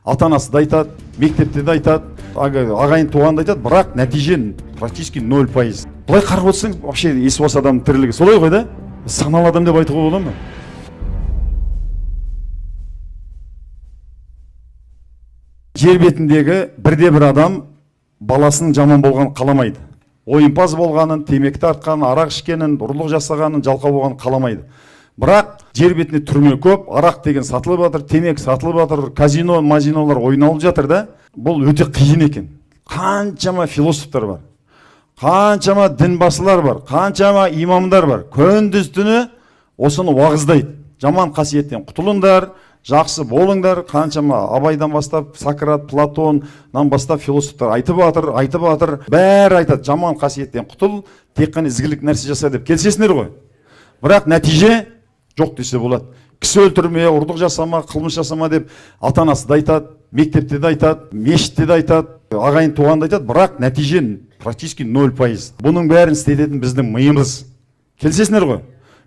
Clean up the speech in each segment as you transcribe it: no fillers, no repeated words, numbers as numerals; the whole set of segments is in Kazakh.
Ата анасы да айтады, мектепте де айтады, ағайын туған да айтады, бірақ нәтиже практически 0%. Былай қарап отырсаң, вообще есі бос адамның тірлігі солай ғой да. Саналы адам деп айтуға бола ма? Жер бетіндегі бірде бір адам баласының жаман болғанын қаламайды. Ойынпаз болғанын, темекі тартқанын, арақ ішкенін, ұрлық жасағанын, жалқау болғанын қаламайды. Бірақ жер бетінде түрме көп, арақ деген сатылып жатыр, темекі сатылып жатыр, казино, мазинолар ойналып жатыр да. Бұл өте қиын екен. Қаншама философтар бар, қаншама дінбасылар бар, қаншама имамдар бар. Күндіз түні осыны уағыздайды. Жаман қасиеттен құтылыңдар, жақсы болыңдар. Қаншама Абайдан бастап, Сократ, Платоннан бастап философтар айтып жатыр, айтып жатыр. Бәрі айтады, жаман қасиеттен құтыл, тек қана ізгілік нәрсе жаса деп. Келісесіңдер ғой. Бірақ нәтиже жоқ десе болады. Кісі өлтірме, ұрлық жасама, қылмыс жасама деп ата анасы да айтады, мектепте де айтады, мешітте де айтады, ағайын туған да айтады, бірақ нәтиже практически 0%. Бұның бәрін істететін біздің миымыз. Келісесіңдер ғой?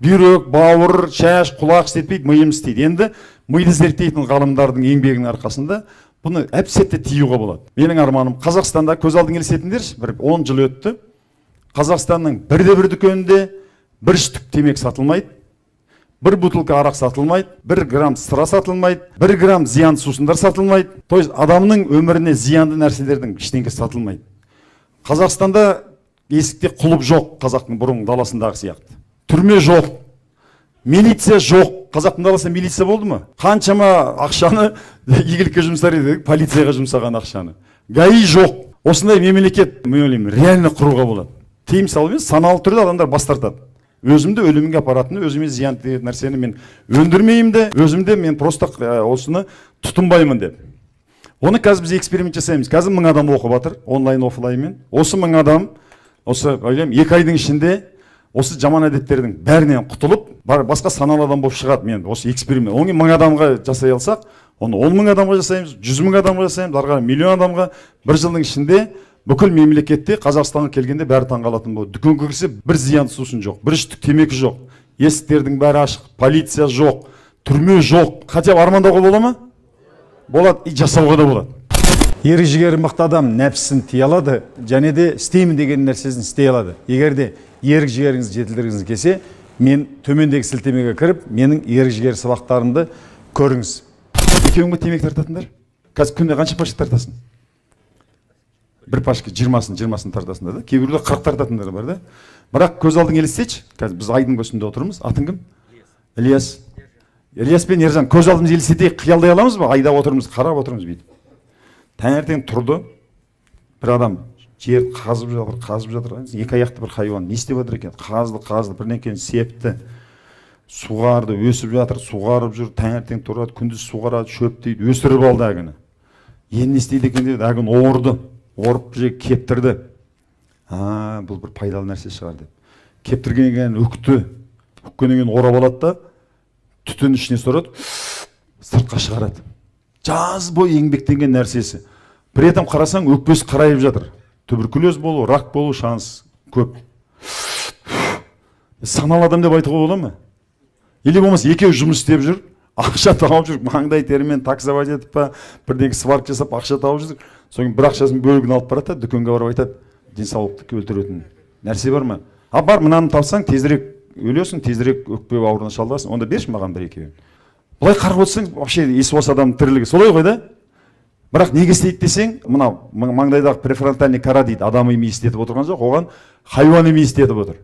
Бүйрек, бауыр, шаш, құлақ істетпейді, миымыз істейді. Енді миды зерттейтін ғалымдардың еңбегінің арқасында бұны әп сәтте тиюға болады. Менің арманым Қазақстанда, көз алдыңа елестетіңдерші, бір 10 жыл өтті. Қазақстанның бірде бір дүкенінде бір штук темекі сатылмайды, бір бутылка арақ сатылмайды, бір грамм сыра сатылмайды, бір грамм зиянды сусындар сатылмайды. То есть адамның өміріне зиянды нәрселердің ештеңесі сатылмайды. Қазақстанда есікте құлып жоқ, қазақтың бұрынғы даласындағы сияқты. Түрме жоқ, милиция жоқ. Қазақтың даласында милиция болды ма? Қаншама ақшаны игілікке жұмсар едік, полицияға жұмсаған ақшаны. ГАИ жоқ. Осындай мемлекет, мен ойлаймын, реально құруға болады. Тыйым салу емес, саналы түрде адамдар бас тартады. Өзімді өлімге апаратын, өзіме зиян тиетін нәрсені мен өндірмеймін де, өзімде мен просто осыны тұтынбаймын деп. Оны қазір біз эксперимент жасаймыз. Қазір 1000 адам оқып жатыр, онлайн, офлайнмен. Осы 1000 адам, осы ойлаймын, 2 айдың ішінде осы жаман әдеттердің бәрінен құтылып, басқа саналы адам болып шығады. Мен осы эксперимент. Оны 1000 адамға жасай алсақ, оны 10 мың адамға жасаймыз, 100 мың адамға жасаймыз, ары қарай миллион адамға. Бір жылдың ішінде бүкіл мемлекетте, Қазақстанға келгенде бәрі таңғалатын болады. Дүкенге кірсе, бір зиянды сусын жоқ, бір штук темекі жоқ, есіктердің бәрі ашық, полиция жоқ, түрме жоқ. Хотя бы армандауға бола ма? Болады, и жасауға да болады. Ерік жігері мықты адам нәпсісін тия алады және де істеймін деген нәрсесін істей алады. Егер де ерік жігеріңізді жетілдіргіңіз келсе, мен төмендегі сілтемеге кіріп, менің ерік жігер сабақтарымды көріңіз. Екеуің бе темекі тартатындар? Қазір күніне қанша пачка тартасың? Бір пачка, жиырмасын тартасыңдар да. Кейбіреулер 40 тартатындар бар да. Бірақ көз алдыңа елестетші, қазір біз айдың үстінде отырмыз. Атың кім? Ілияс. Ілияс пен Ержан, көз алдымызға елестетейік, қиялдай аламыз ба? Айда отырмыз, қарап отырмыз бүйтіп. Таңертең тұрды, бір адам жер қазып жатыр, қазып жатыр. Екі аяқты бір хайуан не істеп жатыр екен? Қазды, қазды, бірдеңкені септі, суғарды, өсіп жатыр, суғарып жүр. Таңертең тұрады, күндіз суғарады, шөптейді, өсіріп алды әлгіні. Енді не істейді екен деп, әлгіні орды, орып бір жерге кептірді. А, бұл бір пайдалы нәрсе шығар деп. Кептіргеннен кейін үкті, үккеннен кейін орап алады да, түтін ішіне сорады, сыртқа шығарады. Жаз бойы еңбектенген нәрсесі. При этом қарасаң, өкпесі қарайып жатыр. Туберкулез болу, рак болу шанс көп. Саналы адам деп айтуға бола ма? Или болмаса екеуі жұмыс істеп жүр, ақша тауып жүр, маңдай терімен таксовать етіп па, бірдеңе сварка жасап ақша тауып жүр. Содан кейін бір ақшасын бөлігін алып барады да, дүкенге барып айтады: денсаулықты өлтіретін нәрсе бар ма? А, бар, мынаны тапсаң, тезірек өлесің, тезірек өкпе ауруына шалдығасың. Онда берші маған бір екеуін. Былай қарап отырсаң, вообще есі бос адамның тірлігі солай ғой да. Бірақ неге істейді десең, мынау маңдайдағы префронтальный кора дейді, адам ми істетіп отырған жоқ, оған хайуан ми істетіп отыр.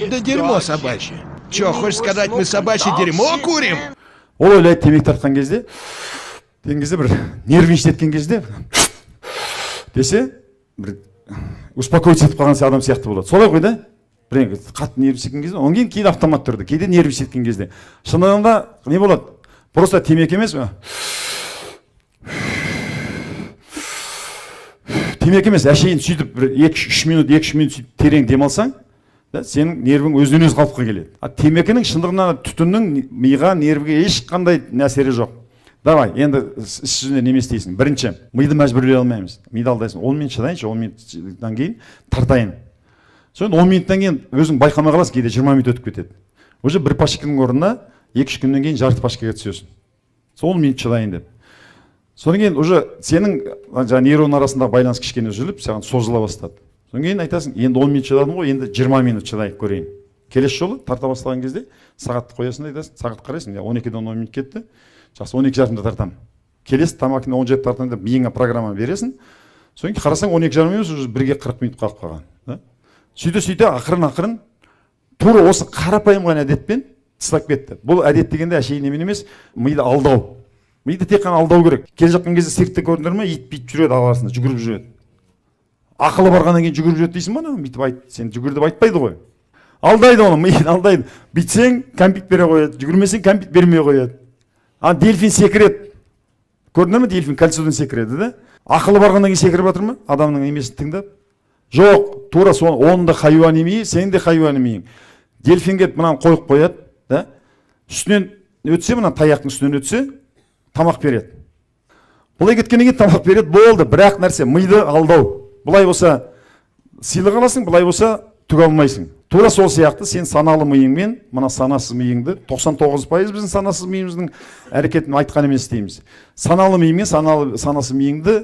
Да дерьмо собачье. Че, хочешь сказать, мы собачье дерьмо курим? Ол ойлайды, темекі тартқан кезде деген кезде, бір нервничать еткен кезде десе, бір успокоиться етіп қалған адам сияқты болады. Солай ғой да. Бір қатты нервничать еткен кезде, одан кейін кейде автомат түрде, кейде нервничать еткен кезде. Шынында не болады? Просто темекі емес, темекі емес, әшейін сөйтіп бір 2-3 минут, 2-3 минут сөйтіп терең демалсаң да, сенің нервің өзінен өзі қалыпқа келеді. А темекінің, шындығында, түтіннің миға, нервге ешқандай әсері жоқ. Давай енді іс жүзінде неме істейсің? Бірінші, миды мәжбүрлей алмаймыз, миды алдайсың. 10 минут шыдайыншы, 10 минуттан кейін тартайын. Содан 10 минуттан кейін өзің байқамай қаласың, кейде 20 минут өтіп кетеді. Уже бір пачканың орнына 2-3 күннен кейін жарты пачкаға түсесің. Сол 10 минут шыдайын деп. Содан кейін уже сенің жаңағы нейрон арасындағы байланыс кішкене үзіліп, саған созыла бастады. Содан кейін айтасың, енді 10 минут шыдадым ғой, енді 20 минут шыдайып көрейін. Келесі жолы тарта бастаған кезде сағатты қоясың да айтасың, сағат қарайсың, 12-ден 10 минут кетті, жақсы, 12:30-да тартамын. Келесі тамақын 17 тартамын деп миыңа программа бересің. Содан кейін қарасаң 12:30 емес, уже 1-ге 40 минут қалып қалған. Да? Сөйте-сөйте ақырын-ақырын тура осы қарапайым ғана әдетпен тастап кетті. Бұл әдет дегенде әшейін немен емес, миды алдау. Миды тек қана алдау керек. Келе жатқан кезде циркте көрдіңдер ме, ит бүйтіп жүреді арасында, жүгіріп жүреді. Ақылы барғаннан кейін жүгіріп жүреді дейсің ба, ана бүйтіп айт, сен жүгір деп айтпайды ғой. Алдайды оны, миын алдайды. Бүйтсең кәмпит бере қояды, жүгірмесең кәмпит бермей қояды. А дельфин секіреді. Көрдіңдер ме, дельфин кольцодан секіреді да? Ақылы барғаннан кейін секіріп жатыр ма? Адамның немесін тыңдап? Жоқ, тура сол, оның да хайуани миы, сенің де хайуани миың. Дельфин келіп мынаны қойып қояды, да? Үстінен өтсе, мына таяқтың үстінен өтсе, тамақ береді. Былай кеткеннен кейін тамақ береді, болды. Бірақ нәрсе, миды алдау. Былай болса сыйлық аласың, былай болса түк алмайсың. Тура сол сияқты сен саналы миыңмен мына санасыз миыңды, 99% біздің санасыз миымыздың әрекетін айтқан емес дейміз. Саналы миыңмен санасыз миыңды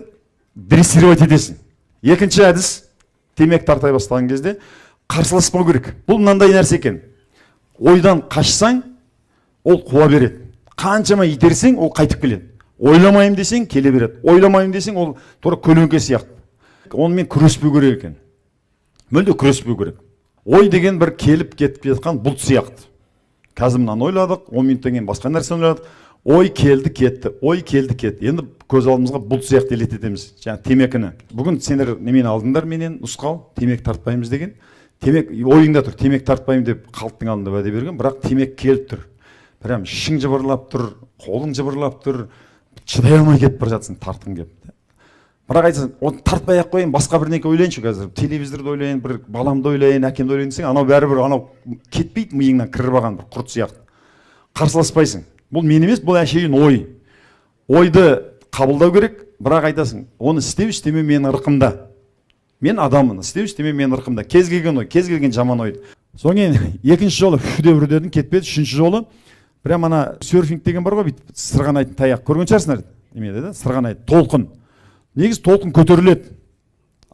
дрессировать етесің. Екінші әдіс, темекі тартай бастаған кезде қарсыласпау керек. Бұл мынандай нәрсе екен. Ойдан қашсаң, ол қуа береді. Қаншама итерсең, ол қайтып келеді. Ойламаймын десең, келе береді. Ойламаймын десең, ол тура көлеңке сияқты. Онымен күреспеу керек екен. Мүлде күреспеу керек. Ой деген бір келіп кетіп жатқан бұлт сияқты. Қазір мынаны ойладық, 10 минуттан кейін басқа нәрсені ойладық. Ой келді, кетті, ой келді, кетті. Енді көз алдымызға бұлт сияқты елестетеміз. Жаңа темекіні. Бүгін сендер немен алдыңдар менен нұсқау, темекі тартпаймыз деген. Темек ойыңда тұр, темекі тартпаймын деп халықтың алдында уәде берген, бірақ темекі келіп тұр. Прям ішің жыбырлап тұр, қолың жыбырлап тұр, шыдай алмай кетіп бара жатсың, тартқың келіп. Бірақ айтасың, оны тартпай ақ қояйын, басқа бірдеңе ойлайыншы қазір. Телевизорды ойлайын, бір баламды ойлайын, әкемді ойлайын десең, анау бәрібір анау кетпейді миыңнан кіріп алған бір құрт сияқты. Қарсыласпайсың. Бұл мен емес, бұл әшейін ой. Ойды қабылдау керек, бірақ айтасың, оны істеу істемеу менің ырқымда. Мен адаммын, істеу істемеу менің ырқымда. Кез келген ой, кез келген жаман ой. Содан кейін екінші жолы фу деп үрдедің, кетпеді. Үшінші жолы прям ана серфинг деген бар ғой, бүйтіп сырғанайтын таяқ. Көрген шығарсыңдар немеде да, сырғанайтын толқын. Негізі толқын көтеріледі.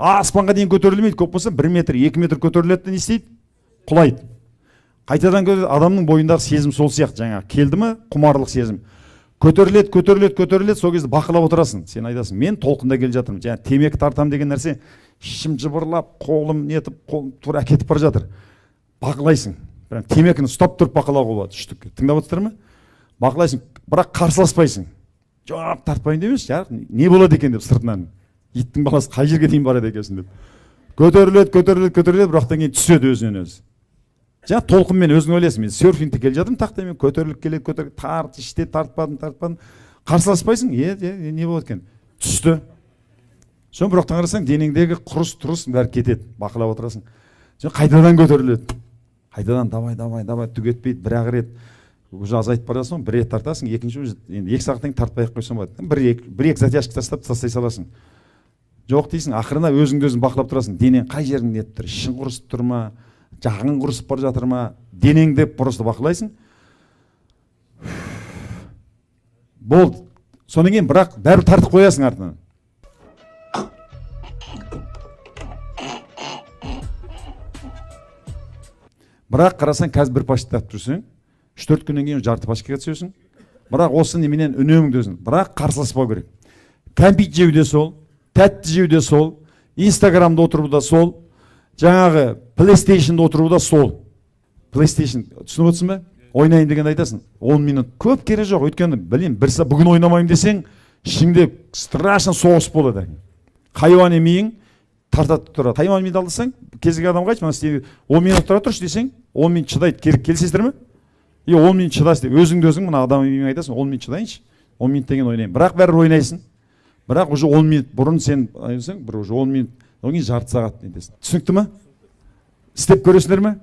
Аспанға дейін көтерілмейді, көп болса 1 метр, 2 метр көтеріледі де не істейді? Құлайды. Қайтадан көтеріледі. Адамның бойындағы сезім сол сияқты, жаңағы келді ме құмарлық сезім. Көтеріледі, көтеріледі, көтеріледі, сол кезде бақылап отырасың. Сен айтасың, мен толқында келе жатырмын. Жаңа темекі тартамын деген нәрсе ішім жыбырлап, қолым нетіп, қолым тура әкетіп бара жатыр. Бақылайсың. Прям темекіні ұстап тұрып бақылауға болады үштікке. Тыңдап отырсыздар ма? Бақылайсың, бірақ қарсыласпайсың. Жоқ, тартпайын деп емес, не болады екен деп сыртынан. Иттің баласы қай жерге дейін барады екенсің деп. Көтеріледі, көтеріледі, көтеріледі, бірақтан кейін түседі өзінен өзі. Жаңа толқынмен өзің ойлайсың, мен серфингте келе жатырмын тақтаймен, көтеріліп келеді, көтеріліп, тарт, іште тартпадым, тартпадым. Қарсыласпайсың, не болады екен? Түсті. Соны бір уақыттан қарасаң, денеңдегі құрыс тұрыс бәрі кетеді, бақылап отырасың. Соны қайтадан көтеріледі. Қайтадан давай, давай, давай, түк етпейді, бір ақ рет уже азайтып бара жатсың, бір рет тартасың, екінші уже енді 2 сағаттан кейін тартпай ақ қойсаң болады. Бір екі затяжка тастап тастай саласың. Жоқ дейсің, ақырында өзіңді өзің бақылап тұрасың. Денең қай жерің нетіп тұр, ішің құрысып тұр ма, жағың құрысып бара жатыр ма, денеңді просто бақылайсың. Болды. Содан кейін бірақ бәрібір тартып қоясың артынан. Бірақ қарасаң, қазір бір пачка тартып жүрсең, 3-4 күннен кейін жарты пачкаға түсесің. Бірақ осы неменен үнеміңді өзің. Бірақ қарсыласпау керек. Кәмпит жеу де сол, тәтті жеу де сол, Инстаграмда отыру да сол, жаңағы PlayStation'да отыру да сол. PlayStation, түсініп отырсың ба? Ойнайын дегенде айтасың, 10 минут көп керек жоқ, өйткені білейін, бір сағат бүгін ойнамаймын десең, ішіңде страшно соғыс болады. Хайуани миың тартады тұрады. Хайуани миды алдасаң, кез келген адамға айтшы, мына істе, 10 минут тұра тұршы десең, 10 минут шыдайды. Келісесіздер ме? Е, 10 минут шыдайсың деп, өзіңді өзің мына адам миыңа айтасың, 10 минут шыдайыншы, 10 минуттан кейін ойнаймын. Бірақ бәрібір ойнайсың. Бірақ уже 10 минут бұрын сен айтсаң, бір уже 10 минут, одан кейін жарты сағат нетесің. Түсінікті ме? Істеп көресіңдер ме?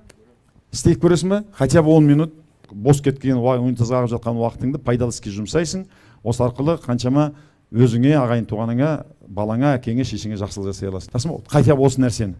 Істеп көресің бе? Хотя бы 10 минут бос кеткен унитазға ағып жатқан уақытыңды пайдалы іске жұмсайсың. Осы арқылы қаншама өзіңе, ағайын туғаныңа, балаңа, әкеңе, шешеңе жақсылық жасай аласың. Рас па? Хотя бы осы нәрсені.